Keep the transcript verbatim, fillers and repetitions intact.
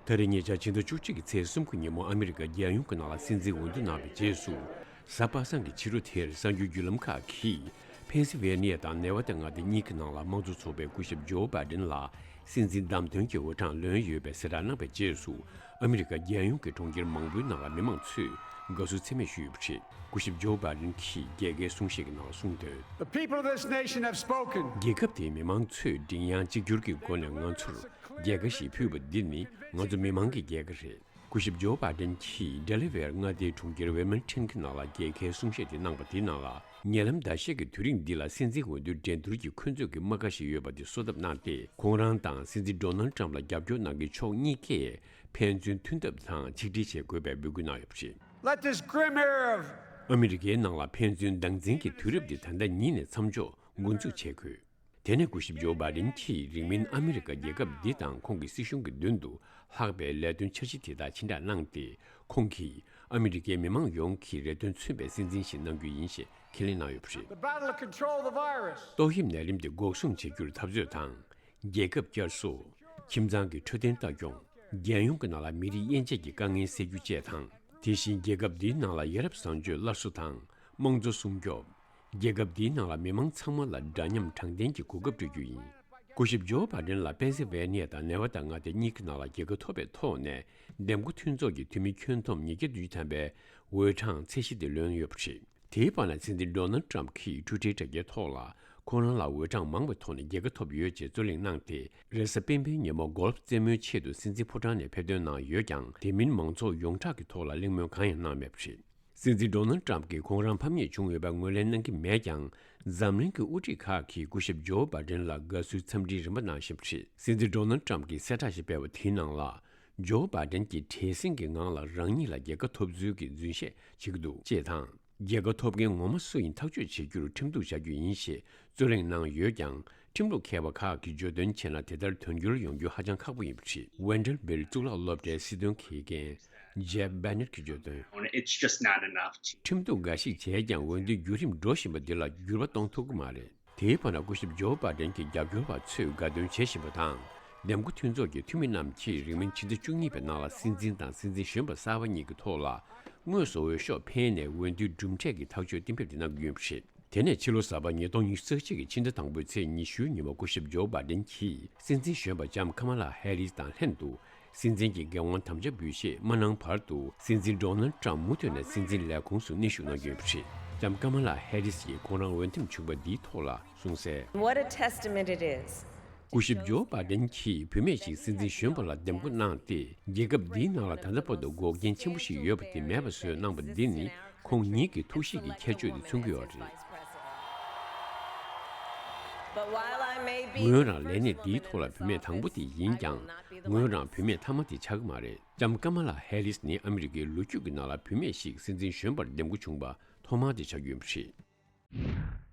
ད་རེས་ཉེ་ཆར་ཕྱི་ཟླ་བཅུ་གཅིག་གི་ཚེས་གསུམ་གྱི་ཉིན་མོ་ཨ་མི་རི་ཀ་རྒྱལ་ཡོངས་ཀྱི་ནང་ལ་སྲིད་འཛིན་འོས་བསྡུ་གནང་བའི་རྗེས་སུ། གཟའ་པ་སངས་ཀྱི་ཕྱི་དྲོ་དེར་གསར་འགྱུར་བརྒྱུད་ལམ་ཁག་གིས་ཕེན་སི་ཝེ་ནི་ཡ་དང་ནེ་ཝ་ད་མངའ་སྡེ་གཉིས་ཀྱི་ནང་ལ་དམངས་གཙོ་ཚོགས་པའི་སྐུ་ཞབས་ཇོ་བྷའི་ཌེན་ལ་སྲིད་འཛིན་བདམས་ཐོན་གྱི་འོས་གྲངས་ལོན་ཡོད་པའི་གསལ་བསྒྲགས་གནང་བའི་རྗེས་སུ། ཨ་མི་རི་ཀ་རྒྱལ་ཡོངས་ཀྱི་གྲོང་ཁྱེར་མང་པོའི་ནང་ལ་མི་མང་ཚོས་དགའ་བསུ་ཚད་མེད་ཞུས་ཡོད་པ་རེད། སྐུ་ཞབས་ཇོ་བྷའི་ཌེན་གྱིས་རྒྱལ་ཁའི་གསུང་བཤད་ཀྱི་ནང་གསུངས་དོན། The people of this nation have spoken. རྒྱལ་ཁབ་དེའི་མི་མང་ཚོས་མགྲིན་དབྱངས་གཅིག་གྱུར་གྱི་སྒོ་ནས་ང་ཚོར་རྒྱལ་ཁ་ཞིག་ཕུལ་བ་འདི་ནི་ང་ཚོ་མི་མང་གི་རྒྱལ་ཁ་རེད། སྐུ་ཞབས་ཇོ་བྷའི་ཌེན་གྱིས་ཌེ་ལི་ཝེར་མངའ་སྡེའི་གྲོང་ཁྱེར་ཝེ་མིལ་ཊོན་གྱི་ནང་ལ་རྒྱལ་ཁའི་གསུང་བཤད་དེ་གནང་པ་དེའི་ནང་ལ། ཉེ་ལམ་ཟླ་ཤས་ཀྱི་དུས་རིང་འདི་ལ་སྲིད་འཛིན་འོས་བསྡུའི་འགྲན་བསྡུར་གྱི་འཁོན་རྩོད་ཀྱི་རྨ་ཁ་ཞིག་ཡོད་པ་དེ་གསོ་ཐབས་གནང་སྟེ། ཁོང་རང་དང་སྲིད་འཛིན་ཌོ་ནལ་ཊམ་ཕ་ལ་རྒྱབ་སྐྱོར་གནང་མཁན་ཕྱོགས་གཉིས་ཀས་ཕན་ཚུན་མཐུན་ཐབས་དང་ཆིག་སྒྲིལ་བྱེད་དགོས་པའི་འབོད་སྐུལ་གནང་ཡོད་པ་རེད། Let this grim era of ཨ་མི་རི་ཀའི་ནང་ལ་ཕན་ཚུན་སྡང་འཛིན་གྱི་དུས་རབས་འདི་ད་ལྟ་ཉིད་ནས་མཚམས་འཇོག་འགོ་འཛུགས་བྱེད་དགོས། དེ་ནས་སྐུ་ཞབས་ཇོ་བྷའི་ཌེན་གྱིས་རིང་མིན་ཨ་མི་རི་ཀ་རྒྱལ་ཁབ་འདི་དང་ཁོང་གི་སྲིད་གཞུང་གི་མདུན་དུ་ལྷག་པའི་ལས་དོན་འཆར་གཞི་དེ་དག་ཕྱིར་བསྒྲགས་གནང་སྟེ། ཁོང་གིས་ཨ་མི་རི་ཀའི་མི་མང་ཡོངས་ཀྱི་རེ་འདུན་མཚོན་པའི་སྲིད་འཛིན་ཞིག་གནང་རྒྱུ་ཡིན་ཞེས་ཁས་ལེན་གནང་ཡོད་པ་རེད། The battle to control the virus. ཏོག་དབྱིབས་ནད་རིམས་དེ་འགོག་སྲུང་བྱེད་རྒྱུར་འཐབ་རྩོད་དང་། རྒྱལ་ཁབ་བསྐྱར་གསོ། ཁྱིམ་ཚང་གི་འཕྲོད་བསྟེན་ལྟ་སྐྱོང་། རྒྱལ་ཡོངས་ཀྱི་ནང་ལ་མི་རིགས་དབྱེ་འབྱེད་ཀྱི་དཀའ་ངལ་སེལ་རྒྱུ་བཅས་དང་། དེ་བཞིན་རྒྱལ་ཁབ་འདིའི་ནང་ལ་ཡ་རབས་བཟང་སྤྱོད་སླར་གསོ་དང་། དམངས་གཙོ་སྲུང་སྐྱོབ། རྒྱལ་ཁབ་འདིའི་ནང་ལ་མི་མང་ཚང་མ་ལ་འདྲ་མཉམ་དྲང་བདེན་གྱི་གོ་སྐབས་སྤྲོད་རྒྱུ་ཡིན། སྐུ་ཞབས་ཇོ་བྷའི་ཌེན་ལ་པེན་སི་ཝེ་ནི་ཡ་དང་ནེ་ཝ་ད་མངའ་སྡེ་གཉིས་ཀྱི་ནང་ལ་རྒྱལ་ཁ་ཐོབ་པའི་ཐོག་ནས། འདེམས་བསྐོ་མཐུན་ཚོགས་ཀྱི་འཐུས་མི་ཁྱོན་བསྡོམས་ཉིས་བརྒྱ་བདུན་ཅུ་ཐམ་པའི་འོས་གྲངས་ཚད་གཞི་དེ་ལོན་ཡོད་པ་རེད། དེའི་བར་ན་སྲིད་འཛིན་ཌོ་ནལ་ཊམ་གྱིས་ཊུ་ཊར་དྲ་རྒྱའི་ཐོག་ལ། ཁོང་རང་ལ་འོས་གྲངས་མང་བའི་ཐོག་ནས་རྒྱལ་ཁ་ཐོབ་ཡོད་ཅེས་རྩོད་གླེང་གནང་སྟེ། རེས་གཟའ་སྤེན་པའི་ཉིན་མོ་གོལ་ཕ་རྩེད་མོའི་ཆེད་དུ་སྲིད་འཛིན་ཕོ་བྲང་ནས་ཕེབས་ཐོན་གནང་ཡོད་ཀྱང་། དེ་མིན་མང་ཚོགས་ཡོངས་གྲགས་ཀྱི་ཐོག་ལ་གླེང་མོལ་གང་ཡང་གནང་མེད་པ་རེད། སྲིད་འཛིན་ཌོ་ནལ་ཊམ་གྱིས་ཁོང་རང་ཕམ་ཉེས་བྱུང་ཡོད་པའི་ངོས་ལེན་གནང་གི་མེད་ཀྱང་། འཛམ་གླིང་གི་དབུ་ཁྲིད་ཁག་གིས་སྐུ་ཞབས་ཇོ་བྷའི་ཌེན་ལ་དགའ་བསུའི་འཚམས་འདྲིའི་རིམ་པ་གནང་བཞིན་པ་རེད། སྲིད་འཛིན་ཌོ་ནལ་ཊམ་གྱིས་གསལ་བསྒྲགས་ཤིག་སྤེལ་བ་དེའི་ནང་ལ། ཇོ་བྷའི་ཌེན་གྱིས་བྲེལ་ཟིང་གི་ངང་ལ་རང་ཉིད་ལ་རྒྱལ་ཁ་ཐོབ་ཚུལ་གྱི་རྫུན་བཤད་བྱེད་ཀྱི་འདུག་ཅེས་དང་། རྒྱལ་ཁ་ཐོབ་མཁན་ངོ་མ་སུ་ཡིན་ཐག་གཅོད་བྱེད་རྒྱུར་ཁྲིམས་གཏུག་བྱ་རྒྱུ་ཡིན་ཞེས་རྩོད་གླེང་གནང་ཡོད་ཀྱང་། ཁྲིམས་ལུགས་མཁས་པ་ཁག་གིས་བརྗོད་དོན་བྱས་ན། དེ་ལྟར་དོན་འཁྱོལ་ཡོང་རྒྱུ་ཧ་ཅང་ཁག་པོ་ཡིན་པ་རེད། ཝན་ཌར་བིལ་གཙུག་ལག་སློབ་གྲྭའི་སྲིད་དོན་མཁས་མཁན་ཇེབ་བྷེ་ནེད་ཀྱིས་བརྗོད་དོན། It's just not enough to ཁྲིམས་གཏུག་འགའ་ཞིག་བྱས་ཀྱང་། འོས་བསྡུའི་བརྒྱུད་རིམ་འགྲོ་བཞིན་པ་འདི་ལ་འགྱུར་བ་གཏོང་ཐུབ་ཀྱི་མ་རེད། དེའི་བར་ན་སྐུ་ཞབས་ཇོ་བྷའི་ཌེན་གྱི་རྒྱབ་སྐྱོར་བ་ཚོས་དགའ་སྟོན་བྱེད་བཞིན་པ་དང་། འདེམས་བསྐོ་མཐུན་ཚོགས་ཀྱི་འཐུས་མི་རྣམས་ཀྱིས་རིང་མིན་ཕྱི་ཟླ་བཅུ་གཉིས་པའི་ནང་ལ་སྲིད་འཛིན་དང་སྲིད་འཛིན་གཞོན་པ་གསར་པ་གཉིས་ཀྱི་ཐོག་ལ། དངོས་སུ་འོས་ཤོག་འཕེན་ནས་འོས་བསྡུའི་གྲུབ་འབྲས་ཀྱི་ཐག་གཅོད་གཏན་འབེབས་དེ་གནང་གི་ཡོད་པ་རེད། དེ་ནས་ཕྱི་ལོ་གསར་པ་ཉིས་སྟོང་ཉི་ཤུ་རྩ་གཅིག་གི་ཕྱི་ཟླ་དང་པོའི་ཚེས་ཉི་ཤུའི་ཉིན་མོ་སྐུ་ཞབས་ཇོ་བྷའི་ཌེན་གྱིས་སྲིད་འཛིན་གཞོན་པ་ལྕམ་ཀ་མ་ལ་ཧེ་རིས་དང་ལྷན་དུ། སྲིད་འཛིན་གྱི་འགན་དབང་དམ་བཅའ་འབུལ་བཞེས་མ་གནང་བར་དུ། སྲིད་འཛིན་ཌོ་ནལ་ཊམ་མུ་མཐུད་ནས་སྲིད་འཛིན་ལས་ཁུངས་སུ་སྣེ་ཞུགས་གནང་རྒྱུ་ཡིན་པ་རེད། ལྕམ་ཀ་མ་ལ་ཧེ་རིས་ཡིས་ཁོང་རང་འོས་འདེམས་བྱུང་བ་འདིའི་ཐོག་ལ་གསུངས་གསལ། What a testament it is. སྐུ་ཞབས་ཇོ་བྷའི་ཌེན་གྱིས་བུད་མེད་ཞིག་སྲིད་འཛིན་གཞོན་པ་ལ་འདེམས་བསྐོ་གནང་སྟེ། རྒྱལ་ཁབ་འདིའི་ནང་ལ་ད་ལྟ་བར་དུ་འགོག་རྐྱེན་ཆེན་པོ་ཞིག་ཡོད་པ་དེ་མེད་པ་བཟོས་གནང་བ་འདི་ནི། ཁོང་ཉིད་ཀྱི་ཐུགས་གཤིས་ཀྱི་ཁྱད་ཆོས་དེ་མཚོན་གྱི་ཡོད་རེད། But while I may be ངོས་རང་ལས་གནས་འདིའི་ཐོག་ལ་བུད་མེད་དང་པོ་དེ་ཡིན་ཀྱང་། ངོས་རང་བུད་མེད་མཐའ་མ་དེ་ཆགས་ཀྱི་མ་རེད། ལྕམ་ཀ་མ་ལ་ཧེ་རིས་ནི་ཨ་མི་རི་ཀའི་ལོ་རྒྱུས་ཀྱི་ནང་ལ་བུད་མེད་ཞིག་སྲིད་འཛིན་གཞོན་པར་འདེམས་བསྐོ་བྱུང་བ་ཐོག་མ་དེ་ཆགས་རྒྱུ་ཡིན་པ་རེད།